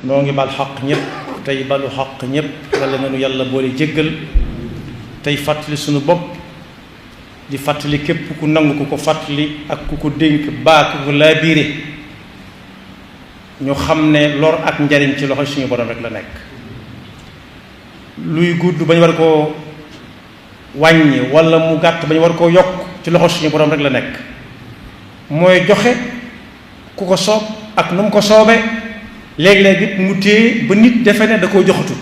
noo ngi bal xaq ñëpp tey balu xaq ñëpp yàlla nanu yàlla boole jéggal tey fàttali sunu bopp di fàttali képp ku nangu ku ko fàttali ak ku ko dénk baa ku ko laabiire ñu xam ne lor ak njariñ ci loxo suñu borom rek la nekk. luy gudd ba ñu war koo wàññi wala mu gàtt ba ñu war koo yokk ci loxo suñu borom rek la nekk. mooy joxe ku ko soob ak nu mu ko soobee léeg-léeg it mu téye ba nit defe ne da koo joxatut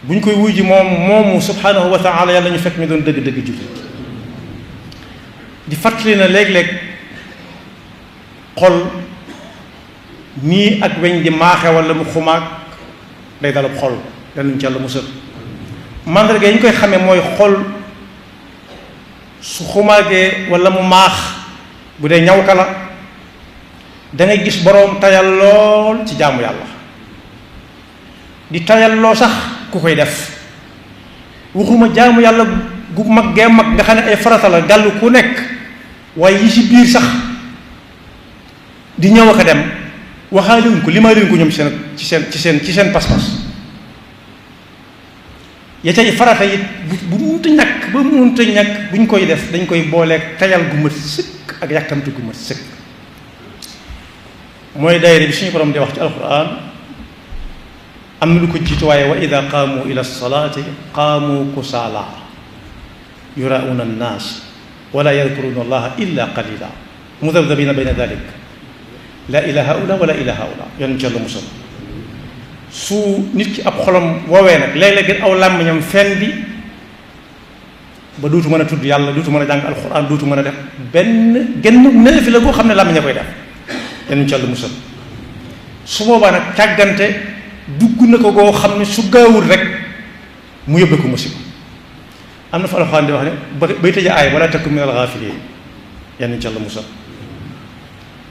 bu ñu koy wuy ji moomu subhanahu wa taala yàlla ñu fekk ñu doon dëgg-dëgg jullit di fàttali na léeg-léeg xol nii ak weñ di maaxe wala mu xumaag day dalab xol danuñ ci yàlla musal mandarga yi ñu koy xamee mooy xol su xumaagee wala mu maax bu dee ñaw ka la da ngay gis boroom tayal lool ci jaamu yàlla di tayal loo sax ku koy def waxuma jaamu yàlla gu mag gee mag nga xam ne ay farata la gàllu ku nekk waaye yi ci biir sax di ñëw ak a dem waxaaliwuñ ko limaaliwuñ ko ñoom ci seen pas-pas ya cay farata it bu munta ñàkk ba munta ñàkk buñ koy def dañ koy booleeg tayal gu mat sëkk ak yàkkamti gu mat sëkk. mooy daayira bi suñu borom di wax ci alquran am na lu ko jiitu waaye wa ida qaamu ila salaati qaamu kusaala yurauna annaas wala yadkuruna allaha illa qalila mudabdabina bayna dalik la ila haula wala ila haula yoon ci yàlla musal. su nit ki ab xolam woowee nag léeg-léeg gën aw làmmiñam fen bi ba duutu mën a tudd yàlla duutu mën a jàng alquran duutu mën a def benn genn naafila goo xam ne làmmiñ a koy def yenn ci yàlla musal. su boobaa nag càggante dugg na ko goo xam ne su gaawul rek mu yóbbe ko musiba. am na fa alxuraan di wax ne bay tëja aay wala takun min alxaafiliin yenn ci yàlla musal.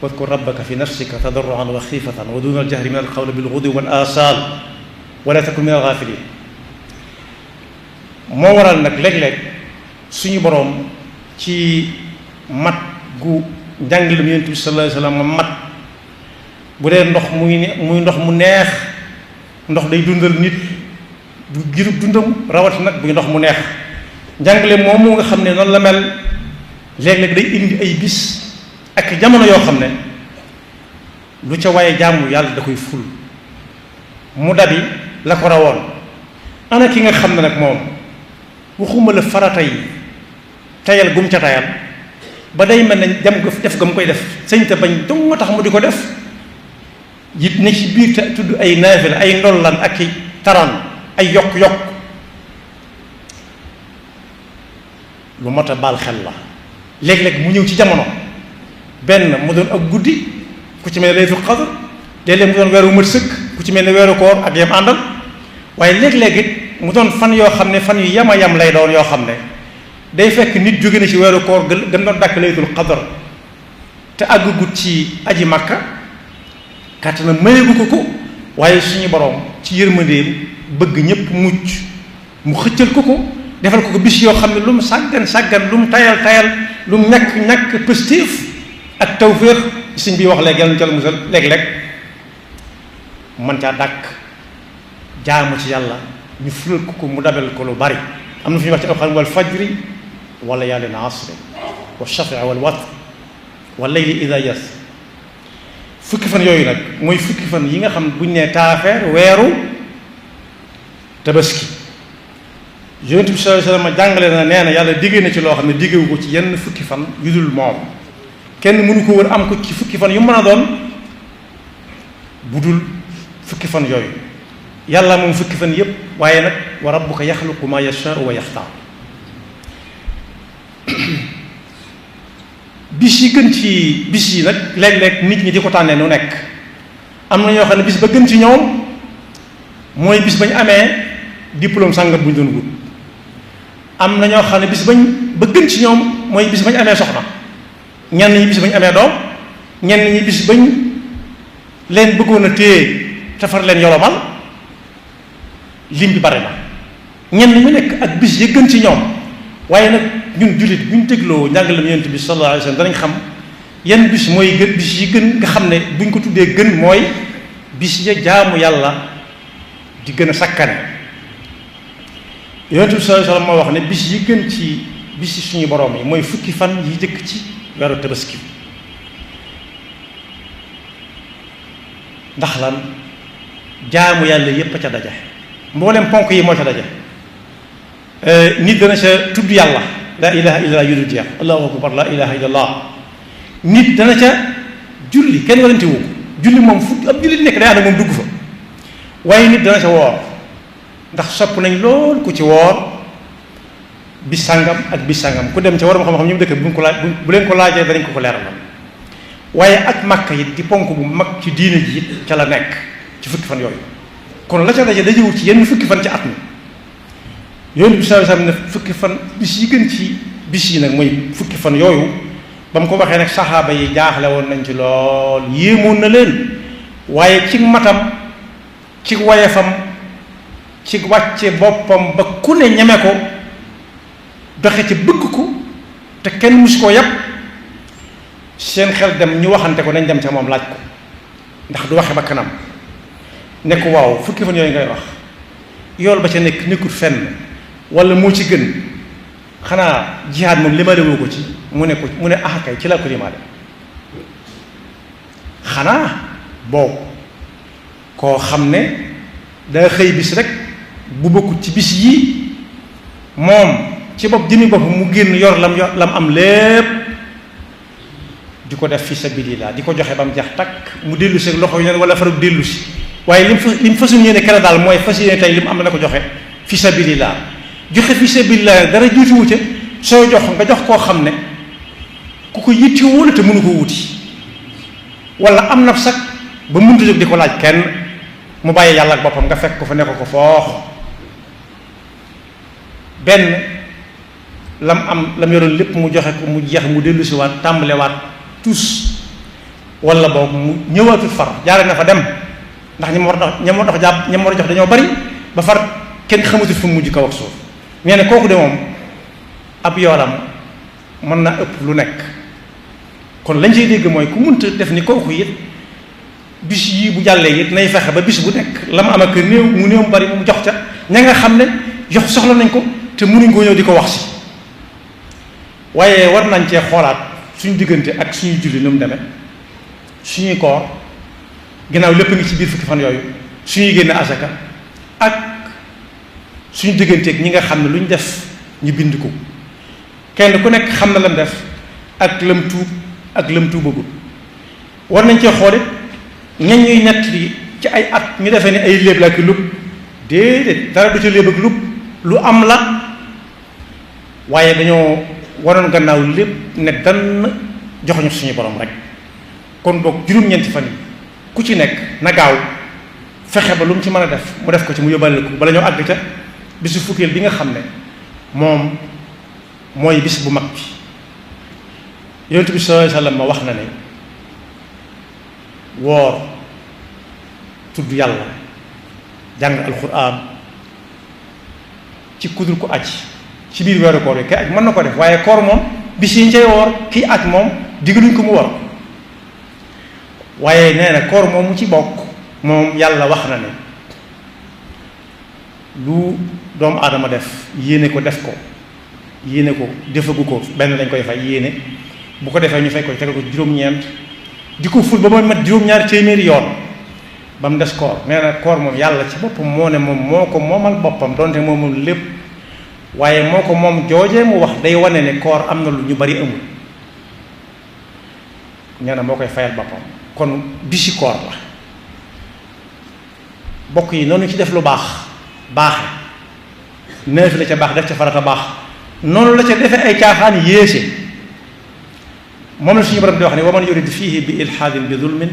wadkur rabbaka fi nafsika tadarruan wa xiifatan wa duna aljahri min alqawli bilgudwi wal aasaal wala takun min alxaafiliin. moo waral nag léeg-léeg suñu boroom ci mat gu njàngale Yonent bi sallallahu alayhi wa sallam mat bu dee ndox muy ndox mu neex ndox day dundal nit du girub dundam rawati nag buy ndox mu neex njàngale moomu nga xam ne noonu la mel léeg-léeg day indi ay bis ak jamono yoo xam ne lu ca waaye jaamu yàlla da koy ful mu dabi la ko rawoon. ana ki nga xam ne nag moom waxuma la farata yi tayal gum ca tayal ba day mel ne jam ko def ga mu koy def sëñ te bañ dong nga tax mu di ko def it ne ci biir te tudd ay naafila ay ndollan ak i taran ay yokk-yokk lu mot a baal xel la. léeg-léeg mu ñëw ci jamono benn mu doon ak guddi ku ci mel ne laylatul qadr léeg-léeg mu doon weeru mat sëkk ku ci mel ne weeru koor ak yam àndal waaye léeg-léeg it mu doon fan yoo xam ne fan yu yama yam lay doon yoo xam ne day fekk nit jóge na ci weeru koor gën doon dàkk laylatul qadr te àggagut ci aji makka kàttanam mayeegu ko waaye suñu borom ci yërmandeem bëgg ñëpp mucc mu xëccal ko defal ko bis yoo xam ne lu mu sàggan lu mu tayal lu mu ñàkk positif ak tawféex sëñ bi wax léegi yàlla na ca la musal léeg-léeg man caa dàkk jaamu ci yàlla ñu fulal ko mu dabal ko lu bari. am na fu ñuy wax ci alxuraan wal fajri wa layaalin asri wa shaf'i wal watr wal layli idaa yas. fukki fan yooyu nag mooy fukki fan yi nga xam buñ nee taafeer weeru tabaski yonent bi sallallahu alayhi wasallam jàngale na nee na yàlla diggee na ci loo xam ne diggewu ko ci yenn fukki fan yu dul moom kenn mënu ko wër am ko ci fukki fan yu mën a doon bu dul fukki fan yooyu yàlla moom fukki fan yépp waaye nag wa rabbuka yaxluqu ma yashaa'u wa yaxtaar. bis yi gën ci bis yi nag léeg-léeg nit ñi di ko tànnee nu nekk am na ñoo xam ne bis ba gën ci ñoom mooy bis bañ amee diplôme sàngat bu ñu doon wut. am na ñoo xam ne bis ba gën ci ñoom mooy bis bañ amee soxna ñenn ñi bis bañ amee doom ñenn ñi bis bañ leen bëggoon a téye te far leen yolomal lim bi bare na ñenn ñu nekk ak bis yi gën ci ñoom waaye nag ñun jullit bu ñu dégloo njàngale Yonent bi sallallahu alayhi wa sallam danañ xam yan bis mooy gën bis yi gën nga xam ne buñ ko tuddee gën mooy bis ya jaamu yàlla di gën a sakkane. Yonent bi sallallahu alayhi wasallam moo wax ne bis yi gën ci bis yi suñu borom yi mooy fukki fan yi jëkk ci weeru tabaski. ndax lan jaamu yàlla yépp a ca daje mboolem ponk yi moo ca daje. nit dana ca tudd yàlla laa ilaha illallah yu dul jeex allahu akbar laa ilaha illallah. nit dana ca julli kenn warante wu ko julli moom fu ab julli nekk day ànd moom dugg fa. waaye nit dana ca woor ndax sopp nañ lool ku ci woor bis sàngam ak bis sàngam ku dem ca waram xam-xam ñu dëkk bu leen ko laajee danañ ko leeralal. waaye ak Makka it di ponk bu mag ci diine ji it ca la nekk ci fukki fan yooyu kon la ca daje dajewut ci yenn fukki fan ci at mi. Yonent bi sallallahu alayhi wasallam ne fukki fan bis yi gën ci bis yi nag mooy fukki fan yooyu ba mu ko waxee nag saxaaba yi jaaxle woon nañ ci lool yéemoon na leen waaye ci matam ci wayefam ci wàcce boppam ba ku ne ñeme ko doxe ci bëgg ko te kenn mus koo yàpp seen xel dem ñu waxante ko nañ dem ca moom laaj ko ndax du waxe ba kanam ne ko waaw fukki fan yooyu ngay wax yool ba ca nekk nekkul fenn wala moo ci gën xanaa jihaad moom limaale woo ko ci mu ne kay ci la ko limaale xanaa boobu koo xam ne daa xëy bis rek bu bokkut ci bis yi moom ci bopp jëmi bopp mu génn yor lam am lépp di ko def fi sabilillah di ko joxe ba mu jax takk mu dellu si loxo yu neen wala farag dellu si waaye li mu fasul yéene kere daal mooy fas yéene tey li mu am na ko joxe fi sabilillah joxe fi sabilillah dara juutiwu ca sooy jox nga jox koo xam ne ku ko yitti wóolu te mënu ko wuti wala am na sax ba mënut a jóg di ko laaj kenn mu bàyyi yàlla ak boppam nga fekk ko fa ne ko foox benn lam yoroon lépp mu joxe ko mu jeex mu dellu si waat tàmbalewaat tous wala boobu mu ñëwaatul far jaare na fa dem ndax ñam war a jox dañoo bari ba far kenn xamatul fu mu mujj kaw ak suuf nee na kooku de moom ab yoolam mën na ëpp lu nekk. kon lañ ciy dégg mooy ku munta def ni kooku it bis yii bu jàllee it nay fexe ba bis bu nekk la mu am ak néew mu néew mu bari mu jox ca ña nga xam ne jox soxla nañ ko te mënuñ koo ñëw di ko wax si. waaye war nañ cee xoolaat suñu diggante ak suñuy julli nu mu demee suñuy koor ginnaaw lépp ngi ci biir fukki fan yooyu suñuy génne asaka ak suñu digganteeg ñi nga xam ne lu ñu def ñu bind ko kenn ku nekk xam na lam def ak lam tuub ak lam tuubagul. war nañ cee xool it ñañ ñuy nett ci ay at ñu defee ni ay léeb la ak lub déedéet dara du ca léeb ak lub lu am la waaye dañoo waroon gannaaw lépp ne dann joxuñu suñu borom rek. kon boog juróom-ñeenti fan yi ku ci nekk na gaaw fexe ba lu mu ci mën a def mu def ko ci mu yóbbaale ko bala ñoo àgg ca bisu fukkeel bi nga xam ne moom mooy bis bu mag bi. Yonent bi sallallahu alayhi wasallam ma wax na ne woor tudd yàlla jàng alquran ci kudul ko aj ci biir weeru koor yi kay aj mën na ko def waaye koor moom bis yi ñu cay woor kii aj moom diggaluñ ko mu war waaye nee na koor moom mu ci bokk moom yàlla wax na ne lu doomu aadama def yéene ko def ko yéene ko defagu ko benn lañ koy fay yéene bu ko defee ñu fay ko tegal ko juróom-ñeent di ko ful ba mooy mat juróom-ñaari téeméeri yoon ba mu des koor nee na koor moom yàlla ci boppam moo ne moom moo ko moomal boppam donte moom lépp waaye moo ko moom joojee mu wax day wane ne koor am na lu ñu bari amul nee na moo koy fayal boppam kon bisi koor la bokk yi noonu ci def lu baax baaxe neefi la ca baax def ca farata baax noonu la ca defee ay caaxaan yéese moom la suñu borom di wax ne wa man yurid fiihi bi ilhaadin bi zulmin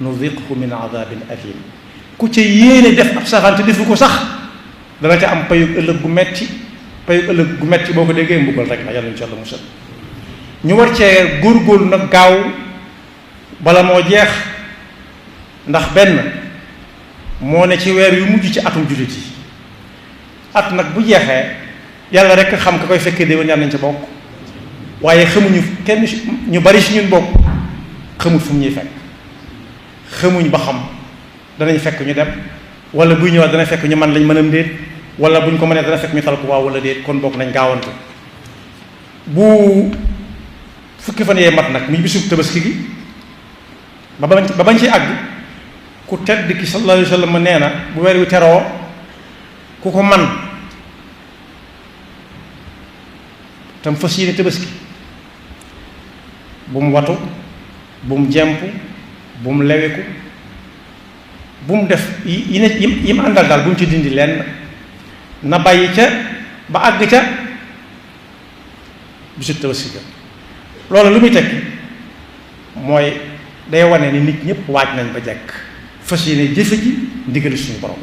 nuziqhu min adabin alim ku ca yéene def ab safaan te defu ko sax dana ca am payug ëllëg gu metti boo ko déggee mbugal rek la yàlla insha Allah musal ñu war cee góorgóorlu nag gaaw bala moo jeex ndax benn moo ne ci weer yu mujj ci atum jullit yi at nag bu jeexee yàlla rek xam ka koy fekkee déwén yàlla nañ ca bokk waaye xamuñu kenn ñu bari si ñun bokk xamul fu mu ñuy fekk xamuñ ba xam danañ fekk ñu dem wala buy ñëwaat dana fekk ñu man lañ mënam déet wala buñ ko mënee dana fekk ñu tal ko waaw wala déet kon bokk nañ gaawantu bu fukki fan yee mat nag muy bisub tabaski gi ba bañ ci àgg ku tedd ki sallallahu alayhi wa sallam nee na bu weer wi teroo ku ko man tam fas yéene tabaski bu mu watu bu mu jemp bu mu leweku bu mu def yi mu àndal daal bu mu ci dindi lenn na bàyyi ca ba àgg ca bisu tabaski ga loolu lu muy tekki mooy day wane ni nit ñëpp waaj nañ ba jekk fas yéene jëfe ji ndigali suñu borom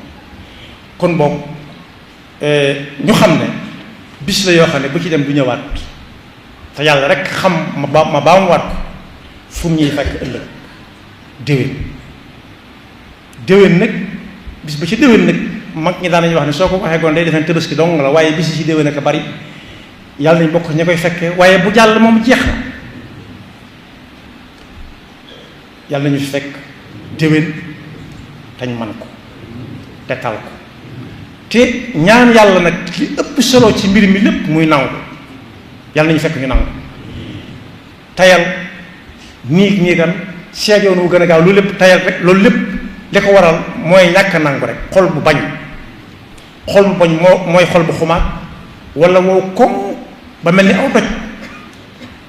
kon boog ñu xam ne bis la yoo xam ne bu ci dem du ñëwaat te yàlla rek xam ma baamuwaat ko fu mu ñuy fekk ëllëg déwén nag bis ba ci déwén nag mag ñi daan nañu wax ne soo ko waxee goon day defeen tabaski dong la waaye bis yi ci déwén ak bari yàlla nañ bokk ña koy fekkee waaye bu jàll moom jeex na yàlla nañu fi fekk déwén tañ man ko te tal ko te ñaan yàlla nag li ëpp solo ci mbir mi lépp muy nangu yàlla nañu fekk ñu nangu tayal niigan seet yoon wu gën a gaaw loolu lépp tayal rek loolu lépp li ko waral mooy ñàkk a nangu rek xol bu bañ mooy xol bu xumaat wala wow koŋ ba mel ni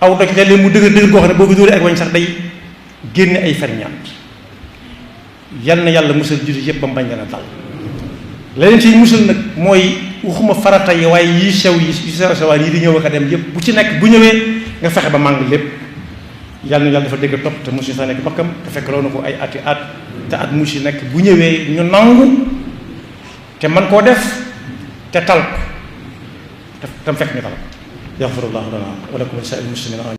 aw doj léeg-léeg mu dëgër koo xam ne boobu dóoree ak wañ sax day génne ay ferñaat yal na yàlla musal jullit yëpp ba mu bañ leen a dal leneen ci musal nag mooy waxuma farata yi waaye yi sew yi sewaan yi di ñëw ak a dem yëpp bu ci nekk bu ñëwee nga fexe ba màng lépp yal na yàlla dafa dégg topp te musi sa nekk bakkam te fekk loo na ko ay ati at te at musi nekk bu ñëwee ñu nangu te man koo def te tal ko te tam fekk ñu tal ko yaxfirullahu lana wa lakum wa lisa'il muslimina